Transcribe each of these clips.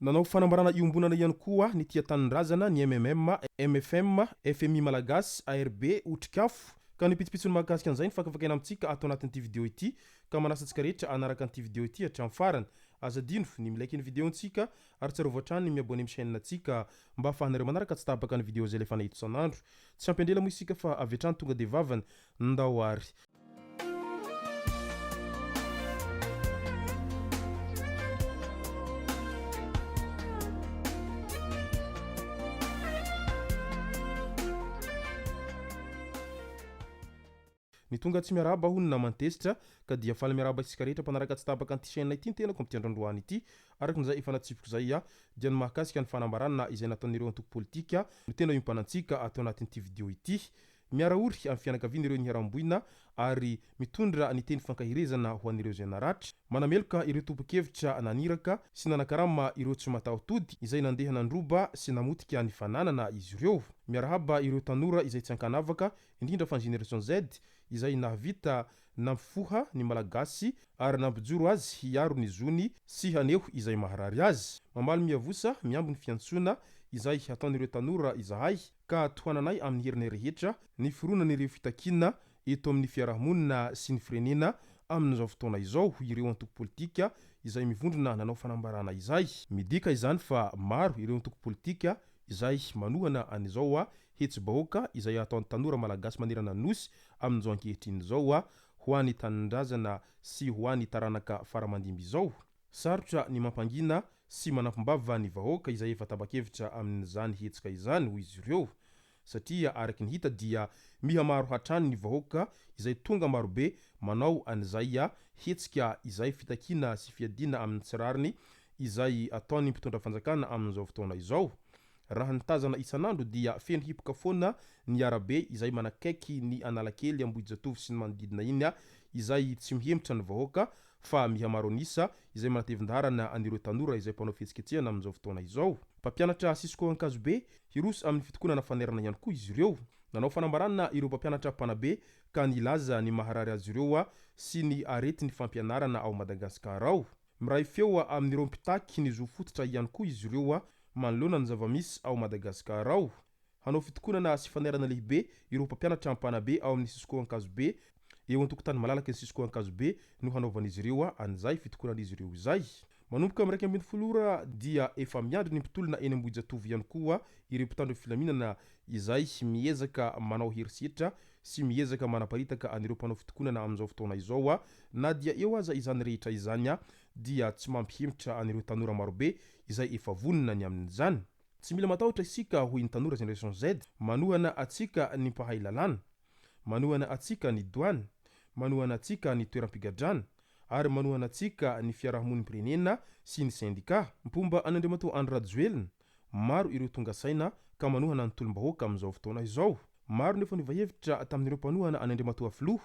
Nanao fanambarana iombonana ihany koa ny Tia Tanindrazana, ny MMM, mfm, fmi Malagasy, ARB, Otrikafo, ka ny pitsopitsony mahakasika an'izay no fakafakaina amintsika ato anatin'ity video ity ka manasa antsika rehetra hanaraka an'ity video ity hatramin'ny farany. Aza adino ny mi-like ny video-ntsika ary tsarovy hatrany ny mi-abonner amin'ny chaîne-ntsika mba ahafahanareo manaraka tsy tapaka ny video izay alefanay eto isan'andro. Tsy ampy andrela moa isika fa avy hatrany tonga dia vavany. Ndao ary. Ny tonga tsy miarahaba hono naman-tezitra ka dia faly miarahaba isika rehetra mpanaraka tsy tapaka an'ity chaîne ity ny tenako amin'ity andro androany ity. Araka izay efa natsipiko izay dia ny mahakasika ny fanambarana izay nataon'ireo antoko politika no tena iompanantsika ato anatin'ity video ity. Miara-ory amin'ny fianakavian'ireo niharam-boina ary mitondra ny teny fankaherezana ho an'ireo izay naratra. Manameloka ireo tompon-kevitra naniraka sy nanakarama ireo tsy mataho-tody izay nandeha nandroba sy namotika ny fananana izy ireo. Miarahaba ireo tanora izay tsy ankanavaka, indrindra fa ny Génération Z izay nahavita nampifoha ny Malagasy ary nampijoro azy hiaro ny zony sy haneho izay maharary azy. Mamaly miavosa miambo ny fiantsoana izay ataon'ireo tanora izahay ka tohananay amin'ny herinay rehetra ny fironan'ireo fitakiana eto amin'ny fiarahamonina sy ny firenena amin'izao fotoana izao, hoy ireo antoko politika izay mivondrona nanao fanambarana izay. Midika izany fa maro ireo antoko politika izay manohana an'izao hetsi-bahoaka izay ataon'ny tanora malagasy manerana ny Nosy amin'izao ankehitriny izao ho an'ny tanindrazana sy ho an'ny taranaka faramandimby izao. Sarotra ny mampangina sy manampim-bava ny vahoaka izay efa tapa-kevitra amin'izany hetsika izany, hoy izy ireo, satria araka ny hita dia miha-maro hatrany ny vahoaka izay tonga marobe manao an'izay hetsika izay fitakiana sy fiadiana amin'ny tsy rariny izay ataon'ny mpitondra fanjakana amin'izao fotoana izao. Raha ny tazana isan'andro dia feno hipoka foana ny arabe izay manakaiky ny Analakely, Ambohijatovo sy ny manodidina iny izay tsy mihemotra ny vahoaka fa mihamaro an'isa izay manatevin-daharana an'ireo tanora izay mpanao fihetsiketsehana amin'izao fotoana izao. Mpampianatra Cisco Ankazobe, hiroso amin'ny fitokonana fanairana ihany koa izy ireo. Nanao fanambarana ireo mpampianatra mpanabe ka nilaza ny maharary azy ireo sy ny aretin'ny fampianarana ao Madagasikara ao. Miray feo amin'ireo mpitaky ny zo fototra ihany koa izy ireo manoloana ny zava-misy ao Madagasikara ao. Hanao fitokonana sy fanairana lehibe ireo mpampianatra mpanabe ao amin'ny Cisco Ankazobe. Eo an-tokotany malalaky ny Cisco Ankazobe no hanaovan'izy ireo an'izay fitokonan'izy ireo izay. Manomboka amin'ny 11 ora dia efa miandry ny mpitolona eny Ambohijatovo ihany koa ireo mpitandro filaminana izay miezaka manao herisetra sy miezaka manaparitaka an'ireo mpanao fitokonana amin'izao fotoana izao. Na dia eo aza izany rehetra izany dia tsy mampihemotra an'ireo tanora marobe izay efa vonona ny amin'izany. Tsy mila matahotra isika hoy ny tanora Génération Z, manohana antsika ny mpahay lalàna, manohana antsika ny douane, manohana antsika ny toeram-pigadrana, ary manohana antsika ny fiarahamonim-pirenena sy ny sendikà. Mpomba an'Andriamatoa Andry Rajoelina, maro ireo tonga saina ka manohana ny tolom-bahoaka amin'izao fotoana izao. Maro no efa niova hevitra tamin'ireo mpanohana an'Andriamatoa Filoha.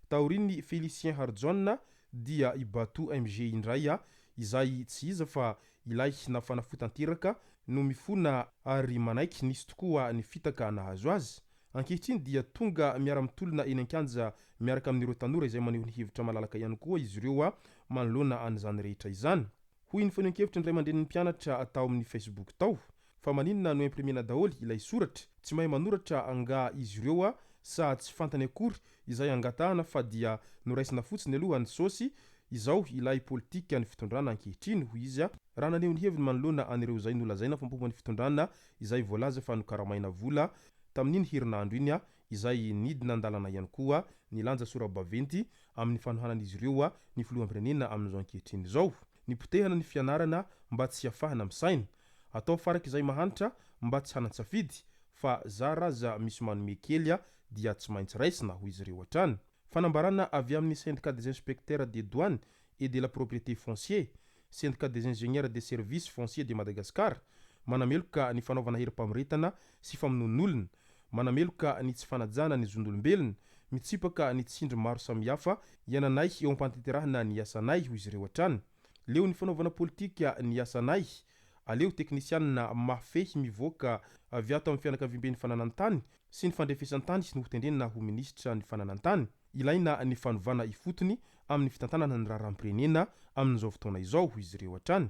Taorian'i Félicien Harijaona dia i Bato MG indray izay tsy iza fa Ilay nafana fo tanteraka no mifona ary manaiky nisy tokoa ny fitaka nahazo azy. Ankehitriny dia tonga miara-mitolona eny an-kianja miaraka amin'ireo tanora izay maneho ny hevitra malalaka ihany koa izy ireo manoloana an'izany rehetra izany. Hoy ny fanehoan-kevitry ny ray aman-drenin'ny mpianatra tao amin'ny Facebook tao. Fa maninona no imprimena daholo ilay soratra? Tsy mahay manoratra angaha izy ireo sa tsy fantany akory izay angatahana fa dia noraisina fotsiny aloha ny saosy Izao ilay politika ny fitondrana ankehitriny, hoy izy, raha naneho ny heviny manoloana an'ireo izay nolazaina fa mpomba ny fitondrana izay voalaza fa nokaramaina vola tamin'iny herinandro iny izay nidina an-dalana ihany koa nilanja sora-baventy amin'ny fanohanan'izy ireo ny filoham-pirenena amin'izao ankehitriny izao. Nipotehana ny fianarana mba tsy hafahana misaina. Atao farak'izay mahantra mba tsy hanan-tsafidy fa zara aza misy manome kely dia tsy maintsy raisina, hoy izy ireo hatrany. Fanambarana avy amin'ny Syndicat des inspecteurs des douanes et de la propriété foncier, Syndicat des ingénieurs des services fonciers de Madagascar, manameloka ny fanaovana herim-pamoretana sy famonoan'olona, manameloka ny tsy fanajana ny zon'olombelona, mitsipaka ny tsindry maro samihafa iainanay eo am-pantanterahana ny asanay, hoy izy ireo hatrany. Leo ny fanaovana politika ny asanay, aleo teknisianina mahafehy mivoaka avy ato amin'ny fianakaviamben'ny fananan-tany sy ny fandrefesan-tany no hotendrena ho minisitra ny fananan-tany. Ilaina ny fanovana ifotony amin'ny fitantanana ny raharaham-pirenena amin'izao fotoana izao, hoy izy ireo hatrany.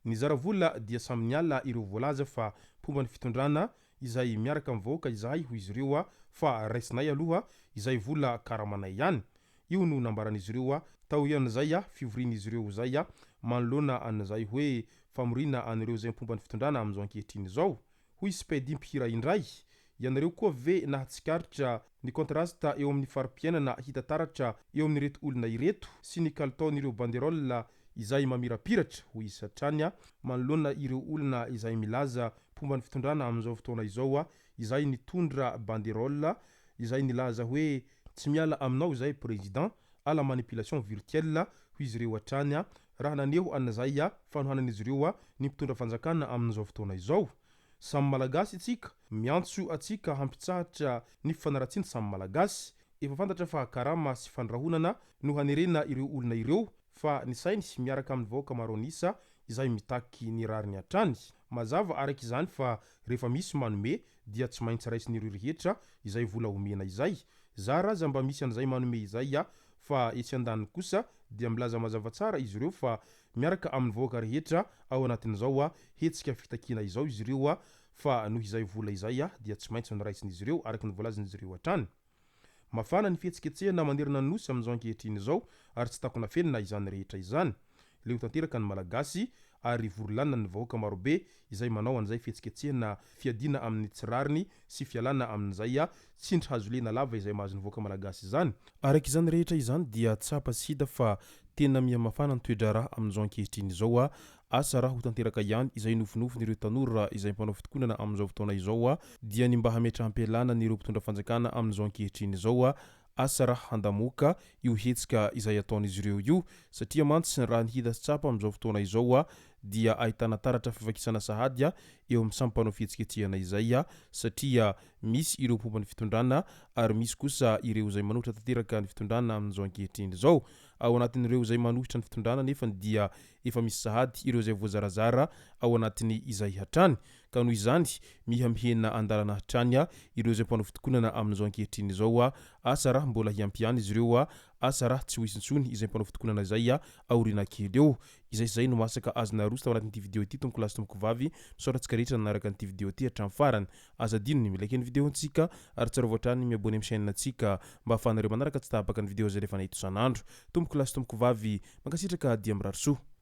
Nizara vola dia samy niala ireo voalaza fa mpomba ny fitondrana izay miaraka amin'ny vahoaka izahay hoy izy ireo fa raisinay aloha izay vola karamanay ihany. Io no nambaran'izy ireo taorian'izay fivorian'izy ireo izay manoloana an'izay hoe famoriana an'ireo izay mpomba ny fitondrana amin'izao ankehitriny izao. Hoy Spedy mpihira indray, Ianareo koa ve nahatsikaritra ny contraste eo amin'ny fari-piainana hita taratra eo amin'ireto olona ireto sy ny kalitaon'ireo banderole izay mamirapiratra, hoy izy hatrany manoloana ireo olona izay milaza mpomba ny fitondrana amin'izao fotoana izao izay nitondra banderole izay nilaza hoe tsy miala aminao izay président à la manipulation virtuelle, hoy izy ireo hatrany raha naneho an'izay fanohanan'izy ireo ny mpitondra fanjakana amin'izao fotoana izao. Samy Malagasy itsika, miantso atsika hampitsahatra ny fifanaratsiana samy Malagasy. Efa fantatra fa karama sy fandrahonana no hanerena ireo olona ireo fa ny sainy miaraka amin'ny vahoaka maro an'isa izay mitaky ny rariny hatrany. Mazava araka izany fa rehefa misy manome dia tsy maintsy raisin'ireo rehetra izay vola omena izay. Zara aza mba misy an'izay manome izay fa etsy andaniny kosa dia milaza mazava tsara izy ireo fa miaraka amin'ny vahoaka rehetra ao anatin'izao hetsika fitakiana izao izy ireo fa noho izay vola izay dia tsy maintsy noraisin'izy ireo araka ny voalazan'izy ireo hatrany. Mafana ny fihetsiketsehana manerana ny Nosy amin'izao ankehitriny izao ary tsy takona afenina izany rehetra izany. Leo tanteraka ny Malagasy ary vory lanina ny vahoaka marobe izay manao an'izay fihetsiketsehana fiadiana amin'ny tsy rariny sy fialana amin'izay tsindry hazo lena lava izay mahazo ny vahoaka Malagasy izany. Araka izany rehetra izany dia tsapa sy hita fa tena miha mafana ny toe-draharaha amin'izao ankehitriny izao. Asa raha ho tanteraka ihany izay nofinofin'ireo tanora izay mpanao fitokonana amin'izao fotoana izao dia ny mba hametraham-pialana an'ireo mpitondra fanjakana amin'izao ankehitriny izao. Asa raha handamoaka io hetsika izay ataon'izy ireo io satria mantsy raha ny hita sy tsapa amin'izao fotoana izao dia ahitana taratra fivakisana sahady eo amin'ny samy mpanao fihetsiketsehana izay satria misy ireo mpomba ny fitondrana ary misy kosa ireo izay manohitra tanteraka ny fitondrana amin'izao ankehitriny izao. Ao anatin'ireo izay manohitra ny fitondrana anefa dia efa misy sahady ireo izay voazarazara ao anatiny izay hatrany. Ka noho izany, miha mihena andalana hatrany ireo izay mpanao fitokonana amin'izao ankehitriny izao. Asa raha mbola hiampy ihany izy ireo, asa raha tsy ho hisy intsony izay mpanao fitokonana izay aoriana kely eo. Izay sy izay no masaka azo naroso tao anatin'ity video ity tompoko lahy sy tompoko vavy. Misaotra antsika rehetra nanaraka an'ity video ity hatramin'ny farany. Aza adino ny mi-like ny video-ntsika ary tsarovy hatrany ny mi-abonner amin'ny chaîne-ntsika mba ahafahanareo manaraka tsy tapaka ny video izay alefanay eto isan'andro. Tompoko lahy sy tompoko vavy, mankasitraka dia mirary soa.